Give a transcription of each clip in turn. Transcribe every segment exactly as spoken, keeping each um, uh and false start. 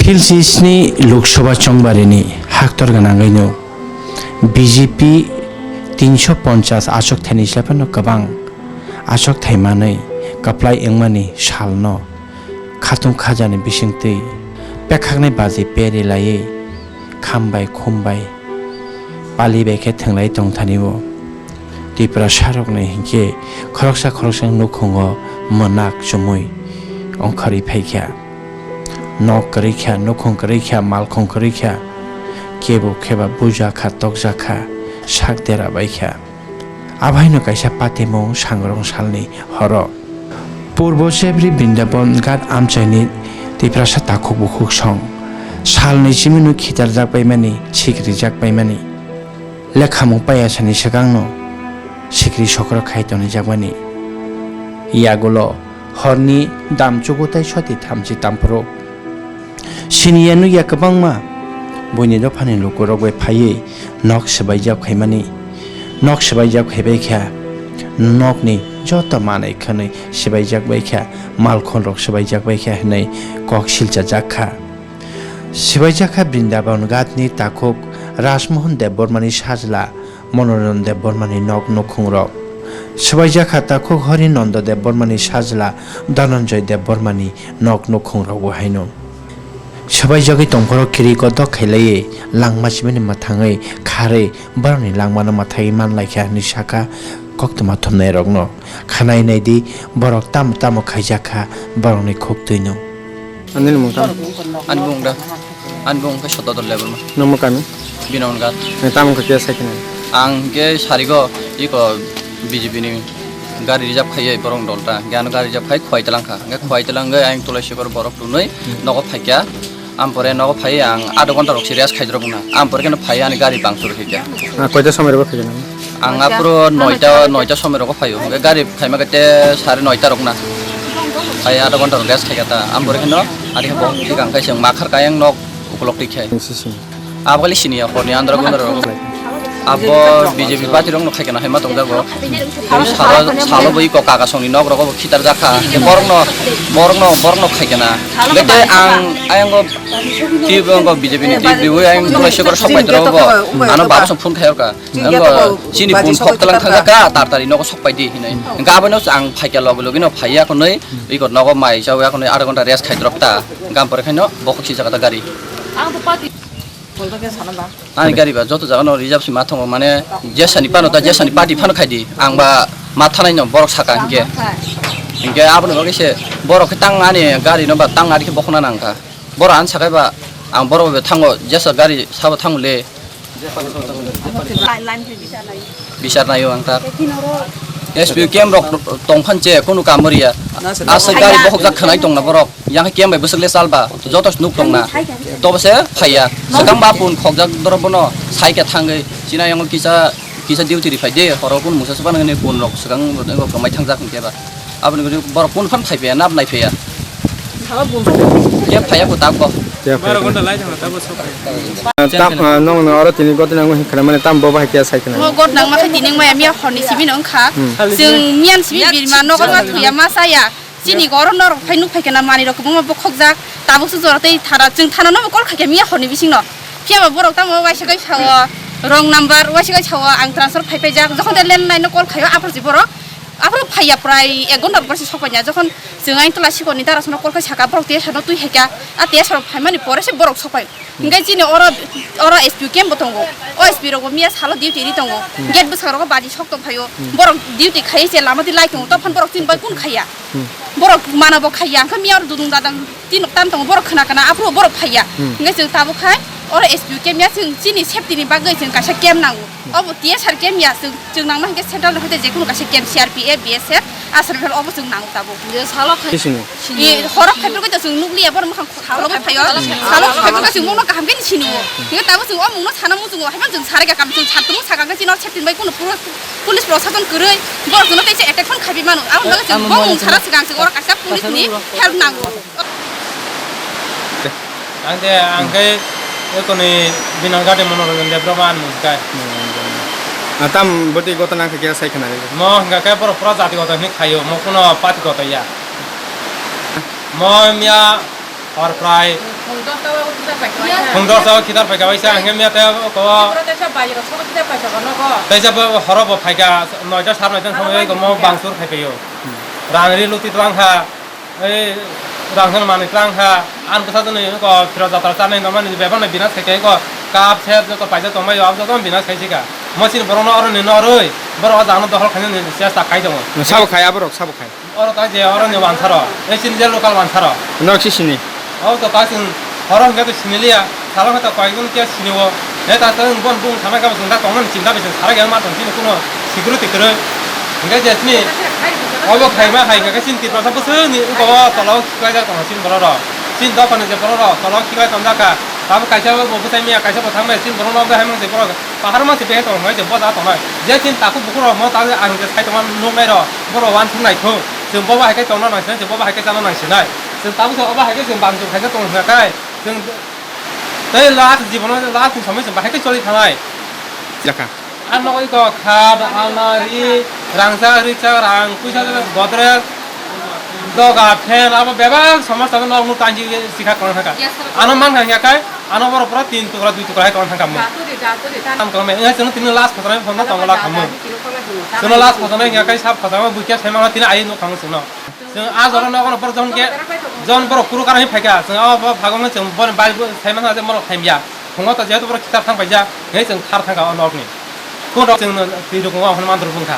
Tilsi sni Lok Sabha chongbarini haktor gwnangwino B J P tinsho ponchas achuk thaini slephano kwbang achuk thai manwi kwplai wngmani salno khatung khajani bisingtwi pekhaknai baji peri laiwi khambai khumbai pali bai khe thwnglai tongthani-o. Tiprasarokni hinkhe khoroksa khoroksa nukhungo mwnak chumui ongkhorwi phaikha. Nok kwrwi kha, nukhung kwrwi kha, malkhung kwrwi kha, kebo kheba bujakha, tokjakha, sak dera baikha. Abaino kaisa patimung sangrong salni horo. Purbo Chebri Brindaban Ghat amchaini Tiprasa takhuk bukhuk song. Salni simino khitarjak baimani, sikrijak baimani. Lekhamung payasani swkangno sikri sokro khai tonijakmani. Yagulo horni dam chugutai soti thamchi tamphuru. Siniya nukya kwbangma buini dophani lukurok bai phaiwi nok swbaijak phaimani. Nok swbaijak phaibai kha, nokni joto manwi khwnwi swbaijak bai kha, malkhonrok swbaijak bai kha hwnwi kok silchajak kha. Swbaijak kha Brindaban Ghatni takhuk Rajmohan Debbarmani sajla Manoranjan Debbarmani nok nukhungrok. Swbaijak kha takhuk Hari Nanda Debbarmani sajla Dhananjay Debbarmani nok nukhungrokbo haino. Swbaijagwi tongphuru kiri kodok khailaiwi langma simini mwthangwi kharwi borokni langmano mwthagwi manlaikha hinwi sakha koktwma thumnairokno. Khanai naidi borok tamo tamo khaijakha borokni khuktwino. Ani ni mung tamo? Ani bung da. Ani bung khe Sotodol level ma. Nungma kami? Binogon Ghat. Ni tamo khe kesa khe nai? Ang khe sarigo iko B J P ni gari reserve khaiye borok dol ta. Hingke ano gari reserve khai khwai talang kha. Hingke khwai talang ge ang tulai sikor borok tunui nogo phaikya. Ampore nogo phai ang adha ghonta rok se rest khai drop na. Ampore keno phai ani gari bangchur khe kya. Ah, koita somoi rok phai nang? Ang apro noita, noita somoi rok phaio. Hingke gari khaima kete sare noita rok na. Phai adha ghonta rok rest khai kata. Ampore keno ari bo thik ang khai se makhar kayang nok ukolok tik khai. Sisi. Abokali sini ya, horni andro gundro. Abo B J P party rok no khaikena haima tongjago. Salo, salo bai ko kaka songni nok rogo khitar jakha. Borok no, borok no, borok no khaikena. Bete ang, ayang go, ti bo ang go B J P ni ti biwi ayang tulai sikor sok pai tro go. Ano baba song phone khayo ka. Ang go chini phone khok talang thang ka, tar tari nogo sok pai di hinai. Gabano ang phaikya logi logi no phaiya ko noi. Iko nogo mai jawi ako noi adha ghonta rest khai drop ta. Gam pore khaino bokok si jaga ta gari. Ani gari ba joto jaga no reserve si ma thongo, mane jesani pano ta jesani party phano khai di. Ang ba ma thanai no borok saka hingke. Hingke aboni bagwi se borok khe tang ani gari no ba tang ari khe bokhona nang kha. Borok an sakai ba ang borok bai thango jesa gari sabo thango le. Bichar naio ang ta. S P O camp rok tongphan che kunu kamoriya. Asa gari bokhok jak khanai tongna borok. Yang khe kembai bwswk le chal ba, joto nuk tong na. Tobo se phaiya. Swkang ba pun khokjak dorop bono sai khe thangwi. China yang kisa, kisa duty ri phai de, horo kun musa swkang nangni pun rok swkang rok mai thangjak hwnkhe ba. Aboni guri borok kun phan phai phaiya, nap nai phaiya. Khe phaiya ko tak bo. Tam, ah, nong no oro tini gotna nang hin khana mane tam bo bahai kya sai khana. Mo got nang ma khe tini maya miya horni simi nong kha. Hmm. Chwng miyan simi birma nogo ma thuya ma saya. Chini goro norok phai nuk phai kena manwi rok kwbangma bokhokjak. Tabuk se jora tei thana, chwng thana no call khaikha miya horni bisingno. Phiya ba borok tamo waisa kai sao, wrong number waisa kai sao, ang transfer phai paijak. Jokhon te landline no call khaio, aphuru se borok, aphuru phaiya prai ek ghonta rok borok se sok paina. Jokhon chwng ang tola sikoni dara sono call khai saka, borok te sano twi haika, a te sorok phaimani pore se borok sok pai. Hingke chini oro, oro S P camp bo tongo. O S P rok bo miya salo duty ri tongo. Gate bwskango baji sok tong phaio. Borok duty khai se lama di lai tongo. Tophan borok chini bai kun khaiya. Borok mana bo khaiya. Hingke miya oro dudung dadang tin nok tan tongo. Borok khna khna aphuru borok phaiya. Hingke chwng tabuk khai oro S P camp ya chwng chini safety ni bagwi chwng kaisa camp nango. Obo T S R camp ya chwng, chwng nangma hingke central ni hoite jekunu kaisa camp C R P F, B S F, aswrwng phel obo chwng nango tabuk. Salo khai. Sini. E, horo phaiphuru khe chwng nukliya, borok mwkhang salo phai phaio. Salo phaiphuru khe chwng mungno kaham khe sini o. Hingke tabuk chwng o mungno sana muchungo, haiphano chwng sarai kha, kam chwng satungmo sakha khe chini o septin bai kunu puro police prosason kwrwi, borok chwngno teisa attack phano khaiwi mano. Aboni bagwi chwng bo mung sana swkang chwng oro kaisa police ni help nango. Ang de, ang khe ekoni Binal Gate Monoranjan Debbarma ani mung kai. Ah, tam bwtwi gotna khe khe sai khna. Mo hingka khe borok pura jati gotha hwnwi khaio, mo kuno party gotha ya. Mo miya hor prai Phung dosa o khitar phaika waisa, hingke miya te ko. Oro tesa bai rok sobo khitar phaika nogo. Tesa bo horo bo phaika, noita sar noita somoi ko mo bangsur khai phaio. Rang ri luti twlang kha, ei rang hwn manwi twlang kha, an bwsa jani ko phiro jatra chanai no mani bebak no binas khai ko kap set joto paisa tongmai yo, abo joto binas khai sika. Mo chini borok no oro ni noroi, borok o jagano dohor khaina ni chesta khai tongo. Sabo khai, aborok sabo khai. Oro ta je oro ni wansaro, ei chini je local wansaro. Nok si sini. O to ta chwng horo hingke to sini liya, salo hingke to koyekjon ke sini o. Ei ta chwng bon bung thamai kabo chwng ta tongmani chinta bai chwng sara ge ma tong chini kuno security kwrwi. Hingke je chini obo khaima hai hingke chini Tiprasa bwswk ni uko o tola o khiklai jak tongo chini borok rok. Chini dophani je borok rok tola o khiklai tongjak kha. Tamo kaisa bo bwsai miya kaisa bo thangmai chini borok no obo hai mangse borok. Pahar ma se behe tong nai, je boda tong nai. Je tin taku buku rok mo ta ang je sai tong nung nai ro, boro wan thung nai thung. Chwng boba hai khe tong nang sinai, chwng boba hai khe chana nang sinai. Chwng tabuk se oba hai khe chwng bang chung khaisa tong na kai. Chwng tei last jibono last ni somoi chwng bahai khe choli thanai. Jaka. Ano oi ko khat, almari, rangchak, richak, rang, puisa, godrej, doga, fan, abo bebak somosta no nok nuk tanji sikha tong thangka. Ano man kha kai. Ano borok pura tin tukra, dui tukra hai tong thangka mo. Tam kong me, eh, chwng tini last khosonai phone tong la khamu. Chwng last khosonai ya kai sab khosama buikya sai ma tini ai nuk khamu chwng. Chwng a jora nok no borok jon ke, jon borok kuru kara hi phaika. Chwng abo phago chwng bon bai sai ma je borok thaimya. Phungo to jehetu borok kitab thang paija, he chwng thar thangka o nok ni. Kun rok chwng twi rok hwn man rok bungkha.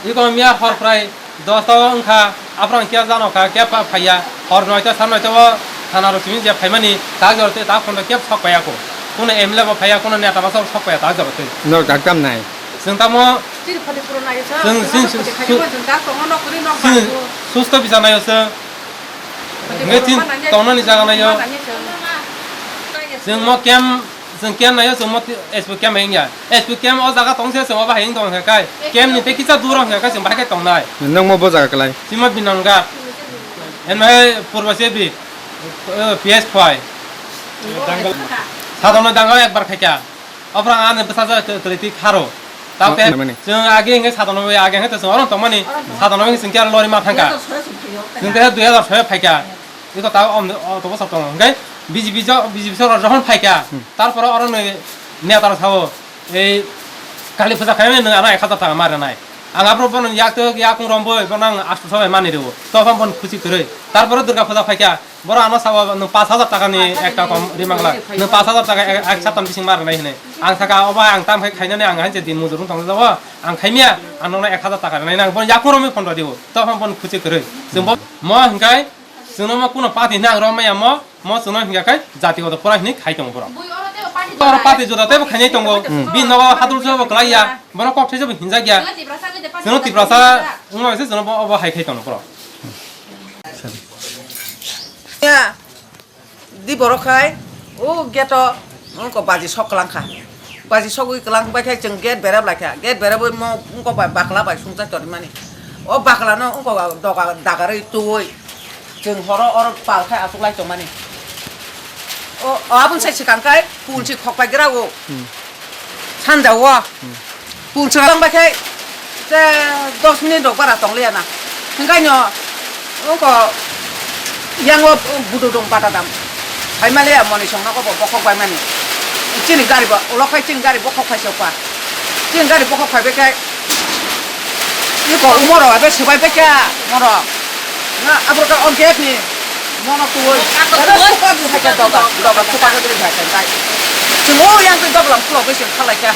Iko miya hor prai Dosta o wngkha, aphano khe jano kha, khe pha-, phaiya, hor noita, sar noita o thana rok simi je phaimani, ta jora tei ta phone rok khe sok paiya ko. Kuno M L A bo phaiya, kuno neta masa rok sok paiya, ta jora tei. Nok daktam nai. Chwng tamo, Chini khoti puro nayo sa, chwng, chwng chini su-, khoti su-, khayo, chwng ta tongo nok kuri nok chini bango. Susto bisa nayo chwng. Khoti hingke puro chini ma nanya, tongnani jaga nayo. Ma nanya chwng. Chwng mo kem Chwng kem naio, chwng mo S P camp hai wngya. S P camp o jaga tong se, chwng obo hai wng tong kha kai. Camp ni tei kisa dur wng kha kai, chwng bahai khe tongnai. Nwng mo bo jaga kwlai? Sima Binanga. Enmai purbo se bi, eh, P S Phai. Sadamno dango ekbar khaikha. Ophra ani bwsa kwlai twi kharo. Tao te chwng age hingke sadamno age hingke chwng orom tongmani. Sadamno hingke chwng khe lori ma thangka. Chwng te dui hazar soi phaikha. Iko ta om, o, to bosok tongo. Hingke B J P jo, B J P sorkar jokhon phaikha, hmm, tarpore oro ni neta rok sao, ei kali puja khainani nwng ano ek hazar taka ma rwnai. Ang aphuru bono yak twi yakung romboi bono ang asto sobai mani rwo. Tophang bono khusi kwrwi. Tarpore Durga puja phaikha, boro ano sao nwng pash hazar taka ni ekta kom rimangla. Nwng pash hazar taka ek, ek sapta ni bising ma rwnai hinwi. Ang saka obo ang tam khai khainani ang hai je din mujur wng tong jago. Ang khaimya, ang nokno ek hazar taka rwnai nang. Bono yakung romwi phone rw dibo. Tophang bono khusi kwrwi. Chwng bo mo hingkai Chwngno mo kuno party hwnwi ang romaya mo, mo chwngno hingya khe jatigoto pora hwnwi khai tongo borok. Oro party juda teibo khainai tongo. Hmm. Bini nogo hadul se bo kwlai ya, bono kok thai se bo hinjak ya. Chwngno Tiprasa wngma bai se chwngno bo, obo hai khai tongo borok. Ya, di borok khai, o gate o, wngkha baji sok kwlang kha. Baji sogwi kwlang bai khe chwng gate berep lai kha. Gate berepwi mo wngkok bai bakla bai sungcha tonwi mani. O bakla no wngkok ba doga dagarwi twiwi chwng horo oro pal khai achuk lai tong mani. O, o aboni sai swkang khai pul si khok pai gra o. Hmm. Sanja o. Hmm. Pul swkang bai khai Te dos minute rok bara tong liya na. Hingkai no, ungko yang o budu dong bata dam. Hai ma liya moni song nogo bo bokhok bai mani. Chini gari bo, ulo khai chini gari bokhok khai se pa. Chini gari bokhok khai bai khai. Iko umoro abe sebai bai kya, moro. Na, abro ka on gate ni. Mono tuwi. Kato tuwi. Suka di hai ka doga, doga suka di hai ka kai. Chwng o yang twi doga lam pulo bai se khalai kha.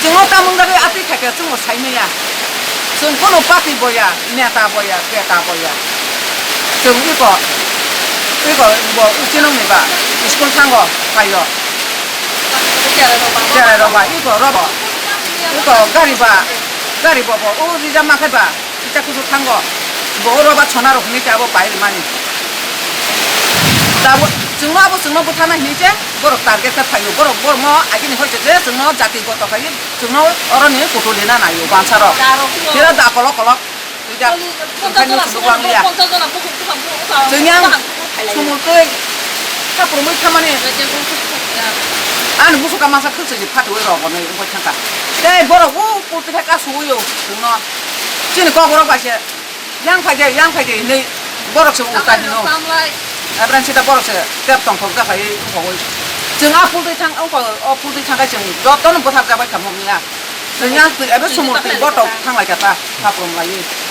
Chwng o tamung dagwi atwi khaikhe chwngno saimanya. Chwng bono party boya, neta boya, beta boya. Chwng iko, iko bo uchinokni ba school thango phaio. Cherai rok ba, iko robo. Iko gari ba, gari bobo, o rija makhai ba. Kisa kusu thango, bo oro ba sona rok hinwi khe abo pai rwmani. Da bo, chwngno abo chwngno bwthana hinwi se borok target khe phaio. Borok, borok no agini hoi se je chwngno jati goto khai chwngno oro ni kutu lina naio bansa rok. Kira da kolok kolok. Twi da. Chwng yang sumul twi. Ani busuka masa khwlwk se phatwi rok bo nai wngwi thangkha. Tei borok o pulpit hai kasu o chwngno. Chini kok borok bai se. Yang phai de, yang phai de hinwi borok se uta hino. Tamlai. Ebran sita borok se tep tongthok jakhai wngkha oi. Chwng a pultwi thang wngkha, o pultwi thangkhai chwng jotono bwthak jabai kha mokya. Chwng yang twi ebe sumur twi botok thanglai kha ta, thaprum laiwi.